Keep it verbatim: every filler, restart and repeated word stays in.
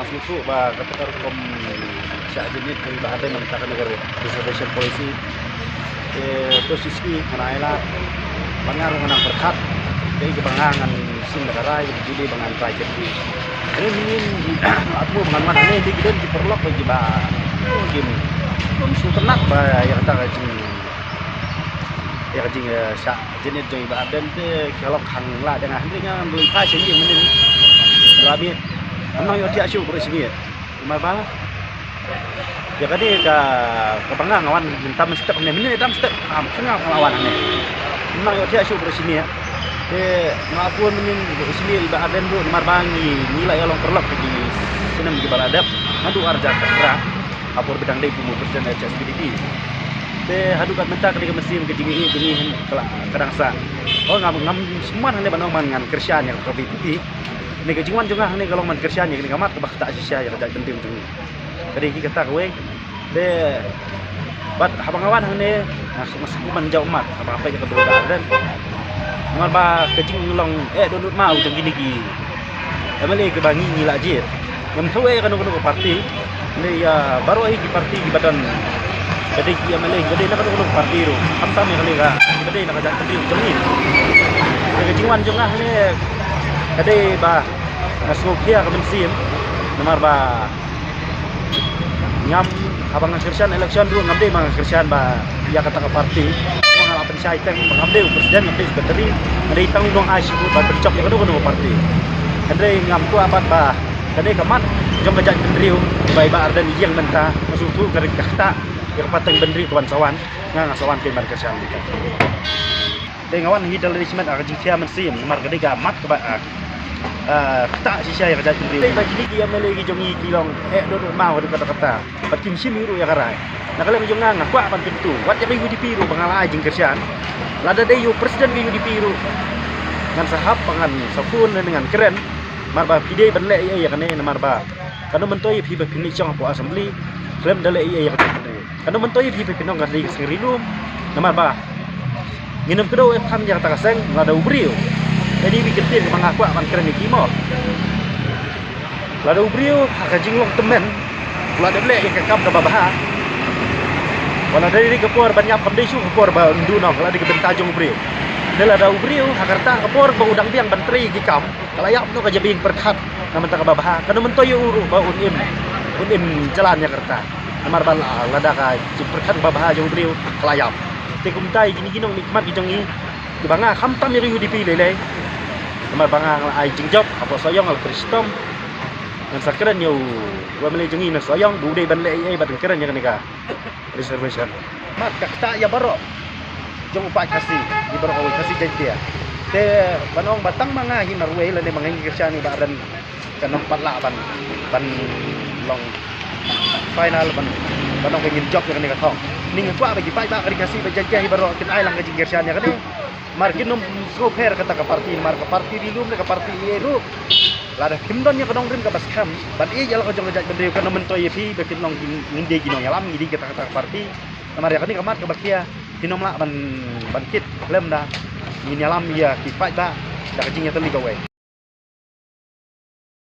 Sngewthuh ba kata ka rukom shah jingit jong i Bah Ardent mynta kane ka reservation policy. Te to shisha ngan ai la ban nga ruh ngan nang pyrkhat. Te kiba nga ngan shim da ka rai, kiba ju dei ba ngan try kit ki. Hynrei mynnin ki atmu ba ngan wan hangne, dei ki don ki paralok ba kiba kim, kim sngewtynnat ba ïa kata ka jing, ïa ka jing, eh, shah jingit jong i Bah Ardent. Te ki lok hang la da nga, hynrei nga ngam leit phai sha ïing mynnin. La miet. Ngam nang ïohthiah shuh baroh shi miet. Namar ba ïa kane ka, kaba nga nga wan mynta mynstep hangne, mynne dang step, am, kane nga la wan hangne. Ngam nang ïohthiah shuh baroh shi miet. Te nga bun mynnin baroh shi miet i Bah Ardent ruh, namar ba ngi, ngi la ïa long paralok ki snem kiba la dep. Naduh arhajar khatphra ha por ba dang dei kum u president H S P D P. Te haduh kat mynta ka dei ka mynsiem ka jingïeit jong ngi, ka la, ka dang sah. Oh, ngam, ngam sngewman hangne ban ong ba ngan kyrshan ïa ka V P P. Kane ka jingwan jong nga hangne ka long ban kyrshan ïa kane ka mat kaba ktah shisha ïa ka jaitbynriew jong ngi. Ka dei hi kata kawei. Te bad haba nga wan hangne, nga sngewsih ban jaw mat haba nga peit ïa ka dor ka Ardent. Namar ba ka jinglong eh dohnud maw jong kine ki M L A kiba ngi, ngi la jied, ngam thaw eh ïa kano kano ka party. Hynrei ïa baroh hi ki party kiba don, ka dei ki M L A kiba dei na kano kano ka party ruh, khamtam ïa kane ka, kiba dei na ka jaitbynriew jong ngi. Te ka jingwan jong nga hangne ka dei ba nga sngewkhia ka mynsiem. Namar ba ngam, haba nga kyrshan election ruh, ngam dei ba nga kyrshan ba ïa kata ka party. Nga la pynshai teng ba ngam dei u president, ngam dei u secretary, nga dei tang u nongai shi vote ban pynjop ïa kano kano ka party. Hynrei ngam kwah pat ba kane ka mat jong ka jaitbynriew ba i Bah Ardent i ïeng mynta, nga sngewthuh ka ktah ïa ka pateng bynriew kaban sa wan. Nga, nga sa wan kein ban kyrshan. Te nga wan hi da lade shimet ha ka jingkhia mynsiem namar ka dei ka mat kaba, ah, ah, ktah shisha ïa ka jaitbynriew. Te ba kine ki M L A ki jong ngi ki long eh dohnud maw haduh katta katta. Bad kim shim ruh ïa ka rai. Na ka liang jong nga, nga kwah ban kyntu wat ïa ka U D P ruh ba nga la ai jingkyrshan. Lada dei ïa u president ka U D P ruh, ngan sa hap ba ngan sa phone ne ngan kren. Namar ba phi dei ban leh ei ei ïa kane, namar ba kano mynta ïa phi ba phin leit shong hapoh Assembly khlem da leh ei ei ïa ka jaitbynriew. Kano mynta ïa phi ba phin ong ka dei ka seng ri lum. Namar ba ngin ym kdew ei than ïa kata ka seng lada u briew. Ka dei ka kyntien kaba nga kwah ban kren ïa ki mo. Lada u briew ha ka jinglong tymmen u la dep leh ïa ka kam kaba bha, wat la dei ka por ban ïap kam dei shuh ka por ba un duna, ka la dei ka bynta jong u briew. Te lada u briew ha ka rta ka por ba u dang biang ban trei ïa ki kam, ka la ïap noh ka jabieng pyrkhat na bynta kaba bha. Kano mynta ïa u ruh ba un im, un im jlan ïa ka rta. Namar ba la, lada ka jingpyrkhat ba bha jong u briew ka la ïap. Te kumta ïa kine ki nongmihkhmat ki jong ngi kiba nga khamtam ïa ka U D P lei lei. Namar ba nga la ai jingjop hapoh Sohiong, la kren shitom. Ngan sa kren ïa u M L A jong ngi na Sohiong ba u dei ban leh ei ei bad kren ïa kane ka reservation. Mat ka ktah ïa baroh jong u paid Khasi, ïa baroh kawei Khasi Jaiñtia. Te ban ong ba tang ma nga hi marwei lane ma nga hi kyrshan ïa Bah Ardent, kan ym pat lah ban, ban long final ban, ban ong ba ngin jop ïa kane ka thong. Ni nga kwah ba ki paidbah ka ri Khasi ba Jaiñtia hi baroh kin ai lang ka jingkyrshan ïa kane. Mar kin ym sngewpher kata ka party, mar ka party ri lum ne ka party ei ei ruh. Lada kim don ïa ka nongrim kaba skhem ban ïeit ïa la ka jong ka jaitbynriew, kano mynta ïa phi ba phin long ngin dei ki nongïalam, ngi dei kata kata ka party. Namar ïa kane ka mat kaba khia phin ym lah ban, ban kit khlem da ngin ïalam ïa ki paidbah da ka jingïatylli kawei.